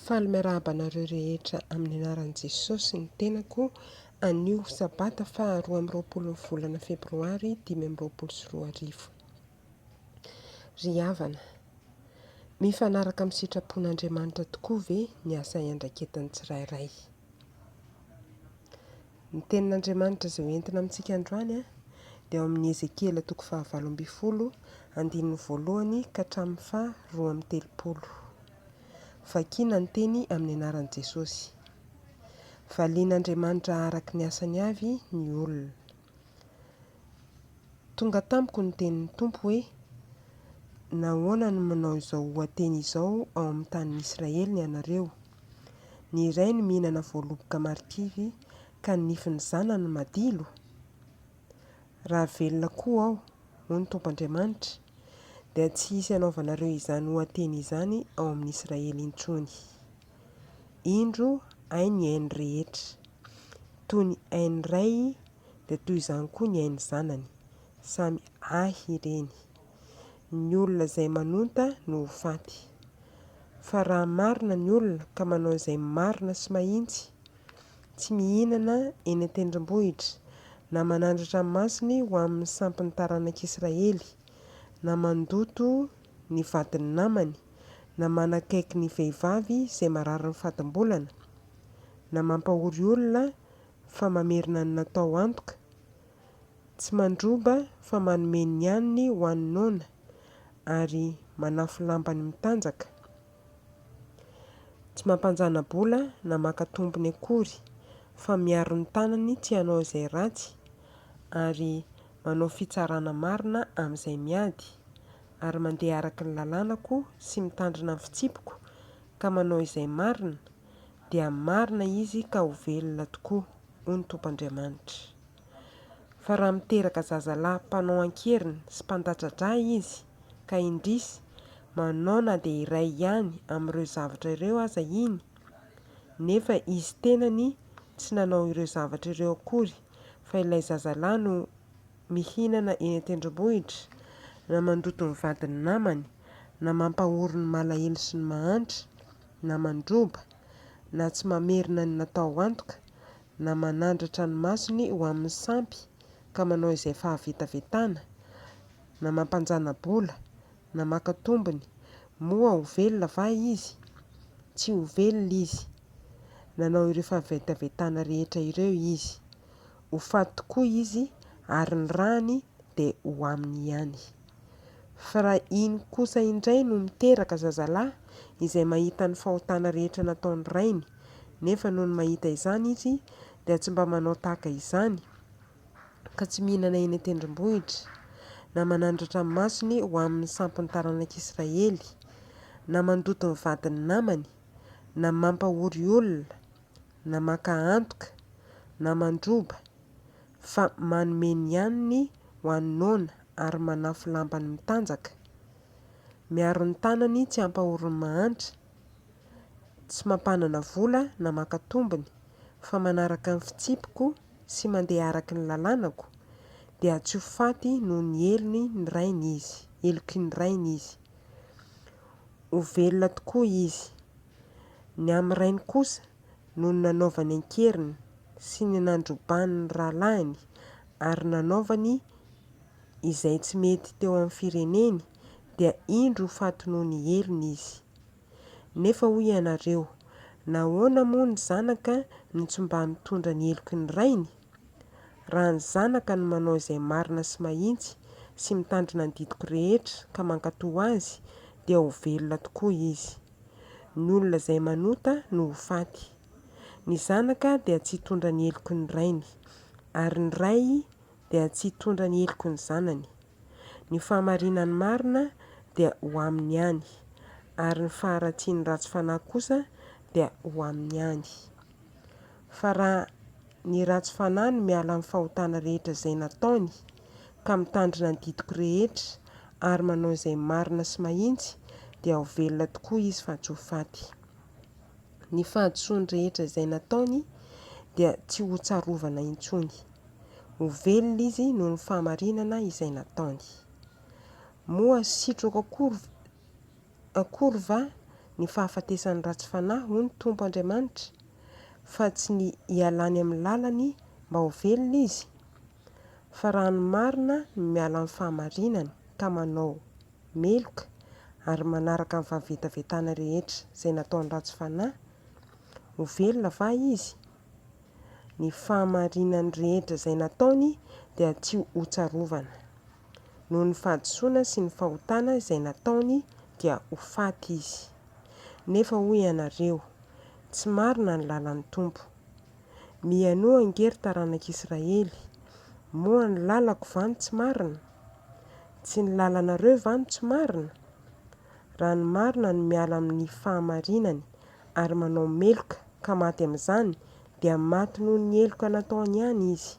Faly miarahaba anareo rehetra amin'ny anaran'i Jesosy ny tenako anio sabata faha 22 ny volana febroary 2025. Ry havana, mifanaraka amin'ny sitrapon'Andriamanitra tokoa ve ny asa iandraiketan'ny tsirairay? Ny tenin'Andriamanitra izay hoentina amintsika androany dia ao amin'ny Ezekiela toko fahavalo ambin'ny folo, andininy voalohany ka hatramin'ny faha 32. Vakina ny teny amin'ny anaran'i Jesosy. Valian'Andriamanitra araka ny asany avy ny olona. Tonga tamiko ny tenin'ny Tompo hoe, Nahoana no manao izao oha-teny izao ao amin'ny tanin'i Israely ianareo? Ny rainy mihinana voaloboka marikivy ka ny nifin'ny zanany madilo? Raha velona koa aho, hoy ny Tompo Andriamanitra, dia tsy hisy hanaovanareo izany oha-teny izany ao amin'i Israely intsony. Indro ahy ny ain'ny rehetra. Toy ny ain'ny ray dia toy izany koa ny ain'ny zanany. Samy ahy ireny. Ny olona izay manonta no ho faty. Fa raha marina ny olona ka manao izay marina sy mahintsy, tsy mihinana eny an-tendrombohitra, na manandratra ny masony ho amin'ny sampin'ny taranak'Israely, na mandoto ny vadin'ny namany, na manakaiky ny vehivavy izay mararin'ny fadimbolana, na mampahory olona fa mamerina ny natao antoka, Tsy mandroba fa manome ny haniny ho an'ny noana ary manafo lamba ny mitanjaka. Tsy mampanjana-bola na maka tombony akory fa miaro ny tanany tsy hanao izay ratsy ary manao fitsarana marina amin'izay miady ary mandeha araka ny lalànako sy mitandrina ny fitsipiko ka manao izay marina dia marina izy ka ho velona tokoa, hoy ny Tompo Andriamanitra. Fa raha miteraka zazalahy mpanao an-keriny sy mpandatsa-drà izy, ka indrisy, manao na dia iray ihany amin'ireo zavatra ireo aza iny, nefa izy tenany tsy nanao ireo zavatra ireo akory, fa ilay zazalahy no mihinana eny an-tendrombohitra, na mandoto ny vadin'ny namany, na mampahory ny malahelo sy ny mahantra, na mandroba, na tsy mamerina ny natao antoka, na manandratra ny masony ho amin'ny sampy ka manao izay fahavetavetana, na mampanjana-bola, na maka tombony, moa ho velona va izy? Tsy ho velona izy. Nanao ireo fahavetavetana rehetra ireo izy. Ho faty tokoa izy ary ny rany dia ho aminy ihany. Fa raha iny kosa indray no miteraka zazalahy izay mahita ny fahotana rehetra nataon'ny rainy, nefa nony mahita izany izy dia tsy mba manao tahaka izany, ka tsy mihinana eny an-tendrombohitra, na manandratra ny masony ho amin'ny sampin'ny taranak'Israely, na mandoto ny vadin'ny namany, na mampahory olona, na maka antoka, na mandroba, fa manome ny haniny ho an'ny noana ary manafo lamba ny mitanjaka, miaro ny tanany tsy hampahory ny mahantra, tsy mampanana vola na maka tombony, fa manaraka ny fitsipiko sy mandeha araka ny lalànako, dia tsy ho faty noho ny helony ny rainy izy, heloky ny rainy izy. Ho velona tokoa izy. Ny amin'ny rainy kosa, noho ny nanaovany an-keriny sy ny nandrobany ny rahalahiny ary nanaovany izay tsy mety teo amin'ny fireneny, dia indro ho faty noho ny helony izy. Nefa hoy ianareo, Nahoana moa ny zanaka no tsy mba mitondra ny heloky ny rainy? Raha ny zanaka no manao izay marina sy mahitsy sy mitandrina ny didiko rehetra ka mankatò azy, dia ho velona tokoa izy. Ny olona izay manota no ho faty. Ny zanaka dia tsy hitondra ny heloky ny rainy, ary ny ray dia tsy hitondra ny heloky ny zanany. Ny fahamarinan'ny marina dia ho aminy ihany, ary ny faharatsian'ny ratsy fanahy kosa dia ho aminy ihany. Fa raha ny ratsy fanahy no miala amin'ny fahotana rehetra izay nataony, ka mitandrina ny didiko rehetra ary manao izay marina sy mahitsy, dia ho velona tokoa izy fa tsy ho faty. Ny fahadisoany rehetra izay nataony dia tsy hotsarovana intsony. Ho velona izy noho ny fahamarinana izay nataony. Moa sitrako akory akory va ny fahafatesan'ny ratsy fanahy, hoy ny Tompo Andriamanitra, fa tsy ny hialany amin'ny lalany mba ho velona izy? Fa raha ny marina no miala amin'ny fahamarinany ka manao meloka ary manaraka ny fahavetavetana rehetra izay nataon'ny ratsy fanahy, ho velona va izy? Ny fahamarinany rehetra izay nataony dia tsy hotsarovana. Noho ny fahadisoana sy ny fahotana izay nataony dia ho faty izy. Nefa hoy ianareo, Tsy marina ny lalan'ny Tompo. Mihainoa ange ry taranak'Israely, moa ny lalako va no tsy marina? Tsy ny lalanareo va no tsy marina? Raha ny marina no miala amin'ny fahamarinany ary manao meloka ka maty amin'izany dia maty noho ny heloka nataony ihany izy.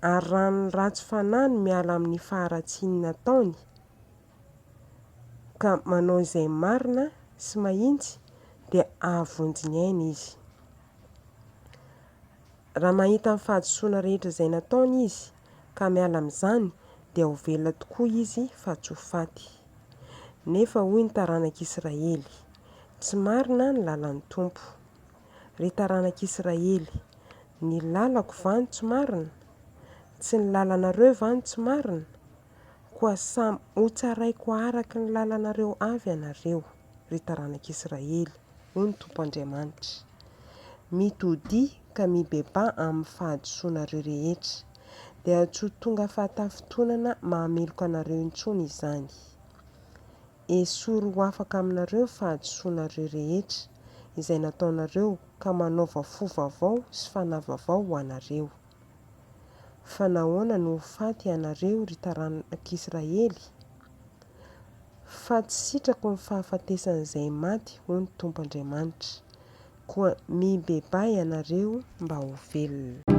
Ary raha ny ratsy fanahy no miala amin'ny faharatsiany nataony ka manao izay marina sy mahitsy dia hahavonjy ny ainy izy. Raha mahita ny fahadisoana rehetra izay nataony izy ka miala amin'izany dia ho velona tokoa izy fa tsy ho faty. Nefa hoy ny taranak'Israely, Tsy marina ny lalan'ny Tompo. Ry taranak'Israely, ny lalako va no tsy marina? Tsy ny lalanareo va no tsy marina? Koa samy hotsaraiko araka ny lalanareo avy ianareo, ry taranak'Israely, hoy ny Tompo Andriamanitra. Mitodia ka mibebaha amin'ny fahadisoanareo rehetra, dia tsy ho tonga fahatafintohinana mahameloka anareo intsony izany. Esory ho afaka aminareo ny fahadisoanareo rehetra izay nataonareo ka manaova fo vaovao sy fanahy vaovao ho anareo. Fa nahoana no ho faty ianareo, ry taranak'Israely? Fa tsy sitrako ny fahafatesan'izay maty, hoy ny Tompo Andriamanitra. Koa mibebaha ianareo mba ho velona.